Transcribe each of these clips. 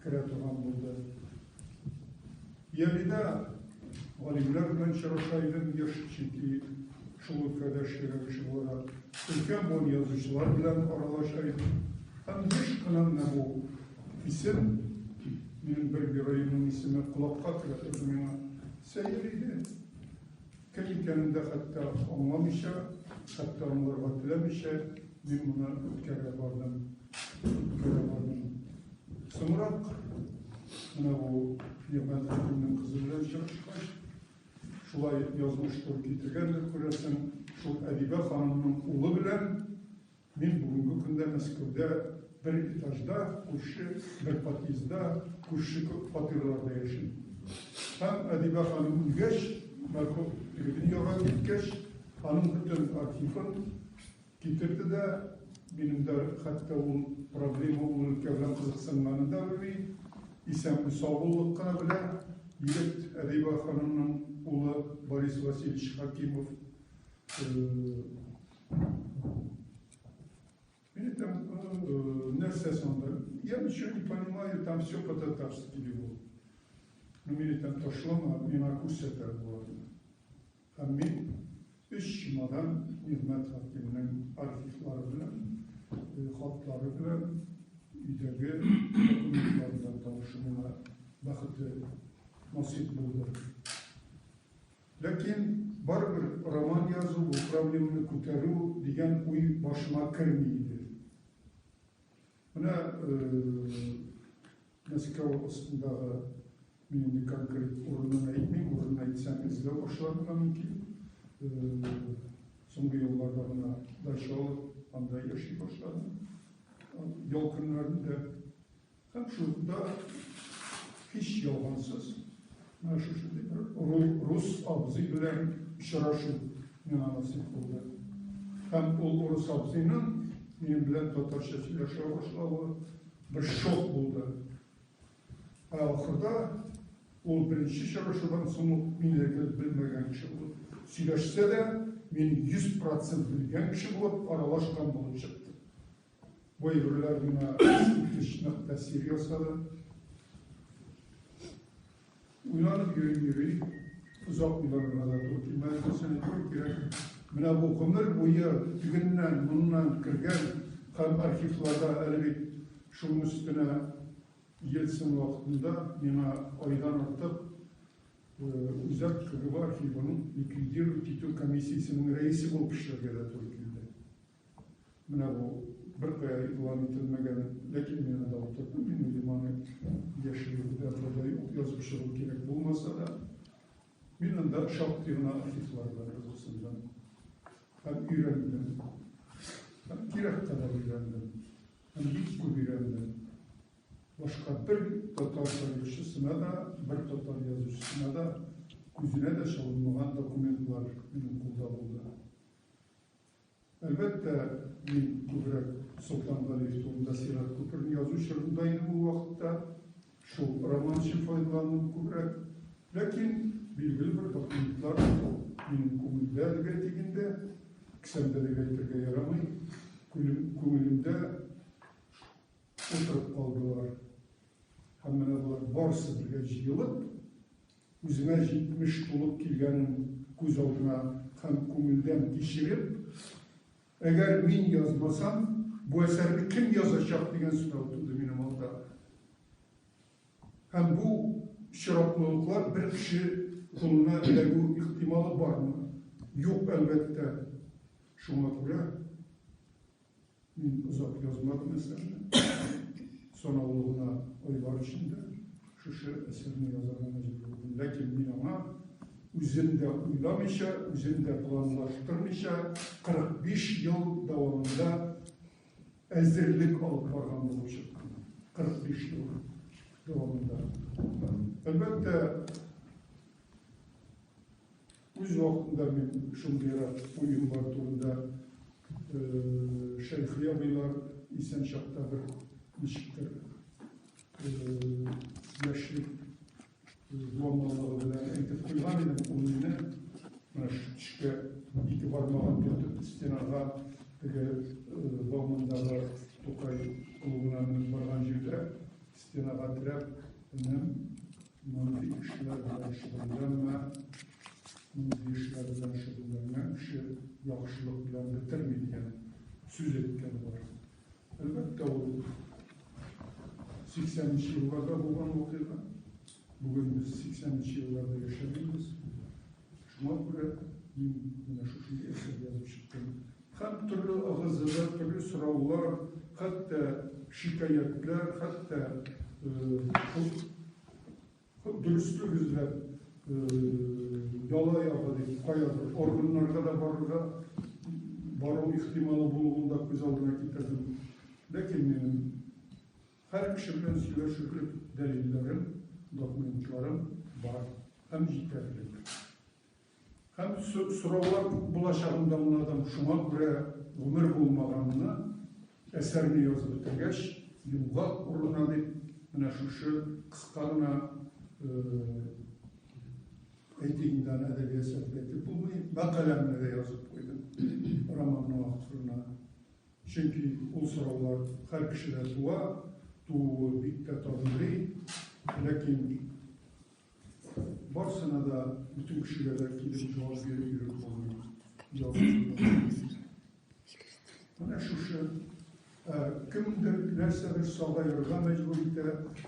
Керә торган булды. Ялида галимнәр белән очраша идем еш, чөнки шул өлкәдә эшләгән кеше буларак, өлкән буын язучылар белән аралаша идем. Һәм еш кына менә бу исем, минем бер героемның исеме колакка керә торды миңа. Сәер иде. Кем икәнен дә хәтта аңламыйча, хәтта аңларга теләмичә, мин моны үткәрә бардым. Үткәрә бардым. Соңрак менә бу Нигъмәт Хәкимнең кызы белән очрашкач, шулай язмыш туры китергәндер, күрәсең, шул Әдибә ханымның улы белән мин бүгенге көндә Мәскәүдә бер этажда, күрше, бер подъездда, күрше фатирларда яшим. Һәм Әдибә ханым үлгәч, мәрхүм теге дөньяга киткәч, аның бөтен архивын китерде дә, минем дә хәтта ул проблема, ул өлкә белән кызыксынганын да белми, исәнме сау буллык кына белә. Егет Әдибә ханымның улы Борис Васильевич Хакимов. Мин әйтәм, нәрсә сонда? Я ничего не понимаю, там все по-татарски, ди ул. Ну, мин әйтәм, ташлама, миңа күрсәтә боларны. Һәм мин өч чемодан Нигъмәт Хакимнең архивлары белән, хатлары белән, өйдәге документлар белән танышу миңа бәхетле насыйп булды. Ләкин барыбер роман язу, бу проблеманы күтәрү дигән уй башыма керми иде. Менә Мәскәү астындагы, мин инде конкрет урынын әйтмим, урынын әйтсәм эзләү башланырга мөмкин. Соңгы елларда гына дача алып, анда яши башладым. Ял көннәрендә. Һәм шунда һич ялгансыз менә шушындый бер рус абзый белән очрашу миңа насыйп булды. Һәм ул урыс абзыйның минем белән татарча сөйләшә башлавы бер шок булды. Ә ахырда ул беренче очрашудан соң ук мине гел белмәгән кеше булып сөйләшсә дә, мин 100% белгән кеше булып аралашкан булып чыкты. Бу әйберләр миңа искиткеч нык тәэсир ясады. Уйланып йөри-йөри, озак уйланырга да туры килмәде, дөресен әйтергә кирәк. Менә бу гомер буе тегеннән, моннан кергән һәм архивларда әле бит шуның өстенә Ельцин вакытында миңа айдан артык Үзәк КГБ архивының ликвидировать итү комиссиясенең рәисе булып эшләргә дә туры килде. Менә бу беркая игълан ителмәгән, ләкин мин анда утырдым, мин уйлыйм, аны яшерүдә файда юк, язып чыгу кирәк булмаса да. Мин анда шактый гына архивлар белән кызыксындым һәм өйрәндем. Һәм кирәк кадәр өйрәндем. Һәм бик күп өйрәндем. Башка бер татар тарихчысына да, бер татар язучысына да күзенә дә чалынмаган документлар минем кулда булды. Әлбәттә, мин күбрәк Солтангалиев турында Сират күперен язу чорында идем ул вакытта. Шул роман өчен файдаландым күбрәк. Ләкин билгеле бер документлар минем күңелдә дип әйтик инде, кесәмдә дип әйтергә ярамый, күңелемдә утырып калдылар. Һәм менә болар барысы бергә җыелып, Үземә 70 тулып килгәнен күз алдына һәм күңелдән кичереп, әгәр мин язмасам, бу әсәрне кем язачак дигән сорау туды минем алда. Һәм бу очраклылыклар бер кеше кулына эләгү ихтималы бармы? Юк, әлбәттә. Шуңа күрә Мин озак язмадым әсәрне. Санаулы гына айлар эчендә шушы әсәрне язарга мәҗбүр булдым. Ләкин мин аңа үзем дә уйламыйча, үзем дә планлаштырмыйча 45 ел дәвамында әзерлек алып барган булып чыктым. 45 ел дәвамында. Әлбәттә, Үз вакытында мин шундыйрак уем бар турында Шәйхи абыйлар исән чакта бер ничектер яшьлек дуамаллыгы белән әйтеп куйган идем. Ул мине менә шу төшкә ике бармагын төртеп стенага теге Баумандагы Тукай клубына менеп барган җирдә стенага терәп, энем, мондый эшләр белән шөгыльләнмә, мондый эшләр белән шөгыльләнгән кеше яхшылык белән бетерми дигән сүз әйткәне бар. Әлбәттә, ул 80 нче елларда булган вакыйга. Бүген без 80 нче елларда яшәмибез. Шуңа күрә мин менә шушындый әсәр язып чыктым. Һәм төрле ыгы-зыгы, төрле сораулар, хәтта шикаятьләр, хәтта шул дөреслек эзләп яла ягы дип каядыр органнарга да барырга бару ихтималы булуын да күз алдына китердем. Ләкин минем һәр кеше белән сөйләшерлек дәлилләрем, документларым бар һәм җитәрлек. Һәм сораулар күп булачагын да аңладым. Шуңа күрә гомер булмаганны әсәрне язып бетергәч, йомгак урынына дип, менә шушы кыска гына, әйтик инде, аны әдәби әсәр дип әйтеп булмый, мәкаләмне дә язып куйдым романның ахырына. Чөнки ул сораулар һәр кешедә туа, тууы бик тә табигый, ләкин барсына да, бөтен кешегә дә килеп җавап биреп йөреп булмый. Менә шушы кемдер нәрсәдер сагаерга мәҗбүр итә,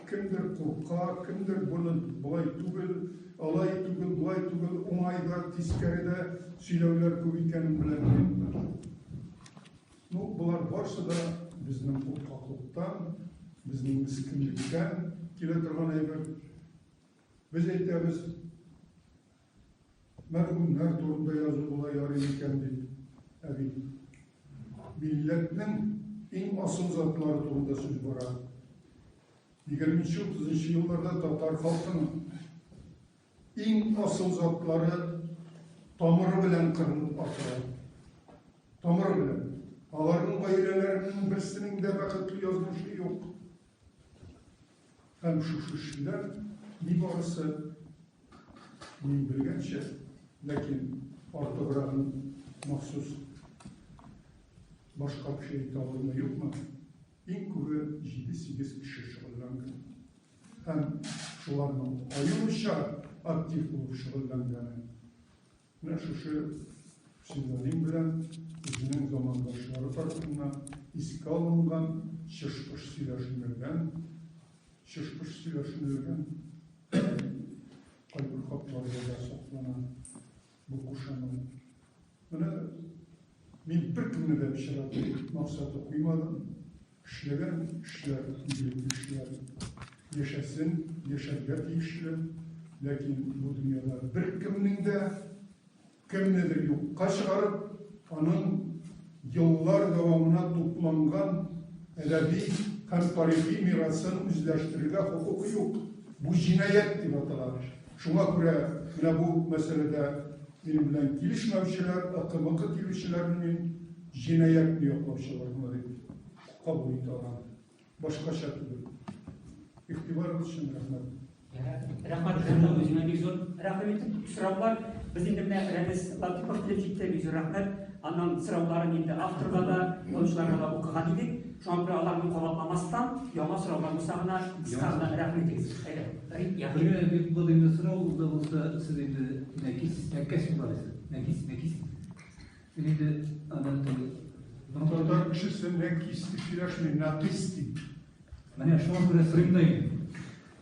кемдер курка, кемдер буны болай түгел, алай түгел, болай түгел, уңай да, тискәре дә сөйләүләр күп икәнен беләм мин. Ну, болар барсы да безнең куркаклыктан, безнең мескенлектән килә торган әйбер. Без әйтәбез, мәрхүмнәр турында язу була ярый микән дип. Ә бит милләтнең иң асыл затлары турында сүз бара. 20-30 елларда татар халкының иң асыл затлары тамыры белән кырылып атыла. Тамыры белән. Аларның гаиләләренең берсенең дә бәхетле язмышы юк. Һәм шушы эшләр нибарысы мин белгәнчә, ләкин артыграгын махсус башка кеше әйтә алырмы, юкмы, иң күбе 7-8 кеше шөгыльләнгән. Һәм шуларның аеруча актив булып шөгыльләнгәне менә шушы псевдоним белән үзенең замандашлары тарафыннан искә алынган, чыш-пыш сөйләшенелгән, чыш-пыш сөйләшенелгән кайбер хатларда да саклана бу кушамат. Менә мин беркемне дә пычрату максаты куймадым. Эшләгән эшләр, игелекле эшләр яшәсен, яшәргә тиешле. Ләкин бу дөньяда беркемнең дә кемнедер юкка чыгарып, аның еллар дәвамына тупланган әдәби һәм тарихи мирасын үзләштерергә хокукы юк. Бу җинаять дип атала. Шуңа күрә менә бу мәсьәләдә минем белән килешмәүчеләр, ыкы-мыкы килүчеләрне мин җинаятьне яклаучылар гына дип кабул итә алам. Башкача түгел. Игътибарыгыз өчен рәхмәт. Рәхмәт үзеңә, үзеңә бик зур рәхмәт итеп сораулар. Без инде менә Рәмис Латыпов килеп җитте, бик зур рәхмәт. Аннан сорауларын инде авторга да, язучыларга да укыган идек. Шуңа күрә аларны кабатламастан, яңа сораулар булса гына, кыска гына рәхмәт итегез. Әйдә, Фәрит Яхин. Бер генә бик гади генә сорау, ул да булса, сез инде Нәкис, Нәкәс дип атыйсыз. Нәкис, Нәкис. Син инде аны теге Татар кешесе нәкис дип сөйләшми, нәкыйс дип. Менә шуңа күрә сорыйм да инде.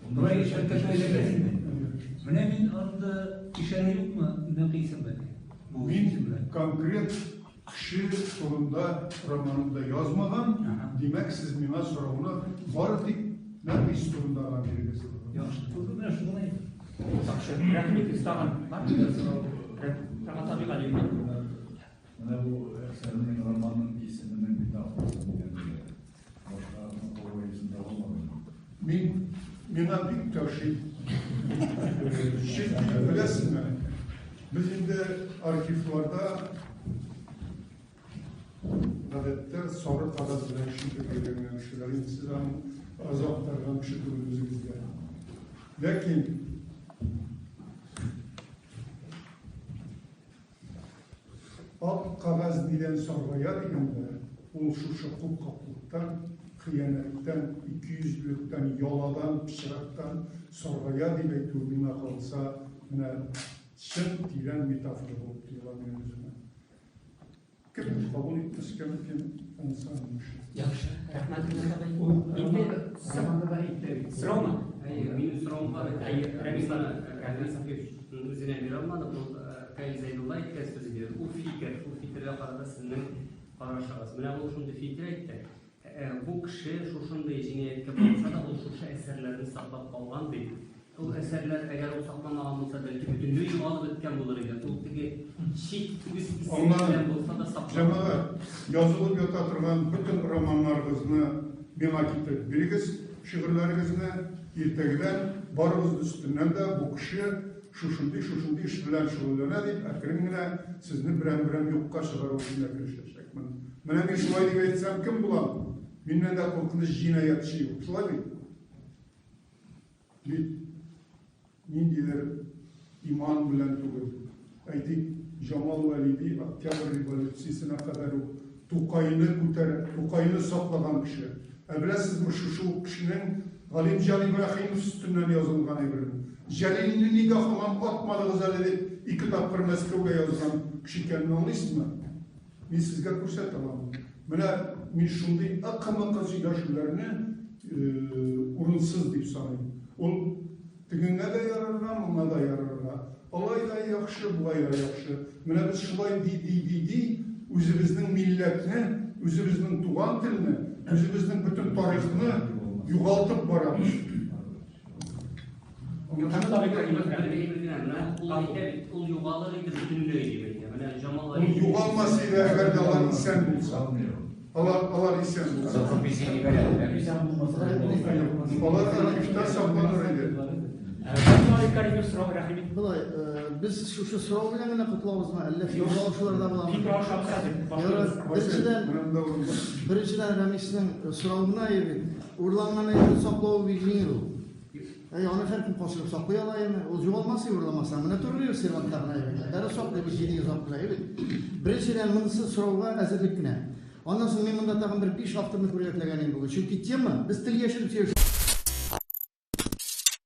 Болай шәккә эләгәсез инде. Менә мин анда ишарә юкмы нәкыйсем белән? Бу Мин конкрет кеше турында романымда язмаган, димәк, сез миңа сорауны бары тик нәкыйс турында гына бирегез. Яхшы. Менә шуны Яхшы. Рәхмәт итегез тагын. Бар сорау? Рәхмәт абыйга дим. Менә бу әсәрнең, романның исеменең метафорасы дигәндә башка повестендә булмады. Мин миңа бик тә ошый. Чөнки беләсезме, без инде архивларда гадәттә сары кәгазь белән эш итәргә өйрәнгән кешеләр. Инде сез аны аз актарган кеше түгел үзегездә. Ләкин ак кәгазь нидән саргая дигәндә, ул шушы куркаклыктан. Хыянәттән, икейөзлелектән, яладан, пычрактан саргая дип әйтү миңа калса, менә чын тирән метафора булып тоела минем үземә. Кем кабул итмәскә мөмкин, анысы аның эше. Яхшы, рәхмәт, Ринат абый. Ул Инде романда да әйтә бит. Сораумы? Әйе, минем соравым бар. Әйе, Рәмис Рәмис Сафиевич үзенә бирә алмадым. Ул Каил Зәйдулла әйткән сүз иде. Ул фикер, шул фикергә карата сезнең карашыгыз. Менә ул шундый фикер әйтте. Бу кеше шушындый җинаятькә барса да, ул шушы әсәрләрне саклап калган бит. Ул әсәрләр, әгәр ул сакламаган булса, бәлки бөтенләй югалып беткән булыр иде. Ул теге чит үз исеме белән булса да саклап. Җәмәгать, язылып ята торган бөтен романнарыгызны миңа китереп бирегез, шигырьләрегезне. Иртәгедән барыгыз өстеннән дә бу кеше шушындый, шушындый эш белән шөгыльләнә дип, әкрен генә сезне берәм-берәм юкка чыгару эшенә керешәчәкмен. Менә мин шулай дип әйтсәм, кем булам? Миннән дә куркыныч җинаятьче юк. Шулай бит? Бит ниндидер иман белән түгел. Әйтик, Җамал Вәлиди Октябрь революциясенә кадәр үк Тукайны күтәреп, Тукайны саклаган кеше. Ә беләсезме, шушы ук кешенең Галимҗан Ибраһимов өстеннән язылган әйберен. Җәлилне нигә һаман атмадыгыз әле дип ике тапкыр Мәскәүгә язган кеше икәнен аңлыйсызмы? Мин сезгә күрсәтә алам. Менә мин шундый ыкы-мыкы сөйләшүләрне урынсыз дип саныйм. Ул тегеңә дә ярарга, моңа да ярарга. Алай да яхшы, болай да яхшы. Менә без шулай ди-ди-ди-ди үзебезнең милләтне, үзебезнең туган телне, үзебезнең бөтен тарихны югалтып барабыз. Ул югалыр иде бөтенләй дип әйтә. Менә Җамал Ул югалмас иде, әгәр дә алар исән булса. Алар, алар исән булса. Алар архивта сакланыр иде. Болай, без шушы сорау белән генә котылабызмы, әллә фикер алышулар да буламы? Фикер алышабыз хәзер. Беренчедән, беренчедән Рәмиснең соравына бит, урланган әйберне саклавы бик җиңел ул. Әй, аны һәркем качырып саклый ала яме. Ул югалмас урламаса. Менә төрле сервантлар гына бит. Дәррәү саклыйбыз, 700 акча бит. Беренчедән, монысы сорауга әзерлек кенә. Аннан соң мин монда тагын бер 5 авторны күрергә теләгән идем бүген. Чөнки тема, без тел яшереп сөйләшәбез.